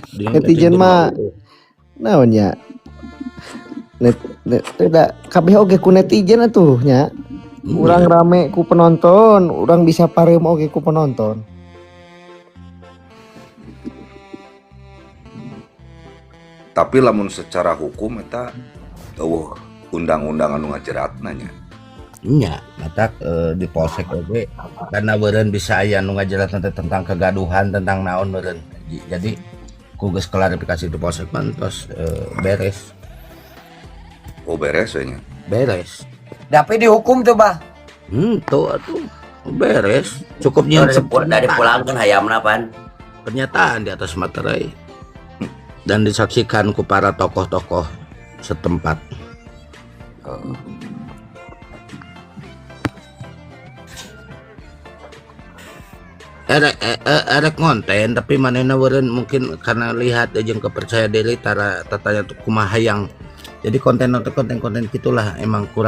Di Netizen mah naon nya? Net, net, tidak kabeh oge ku netizen atuh nya. Urang rame ku penonton, urang bisa pareum oge ku penonton. Tapi lamun secara hukum eta euweuh undang-undang anu ngajeratna nya. Nya, matak di polsek oge karena beureun bisa aya nu ngajeratna teh tentang kegaduhan, tentang naon beureun. Jadi ku geus klarifikasi di polsek mah tos beres. Oh, beres we nya. Beres. Tapi dihukum tuh, Bah. Tuh atuh beres. Cukup nyeun Dari pulangkan hayamna pan. Pernyataan di atas materai dan disaksikan ku para tokoh-tokoh setempat. Erek ngonten tapi manehna eureun mungkin karena lihat jeung kepercaya diri tara tatanya tuh kumaha yang jadi konten atau konten-konten gitulah emang kurang.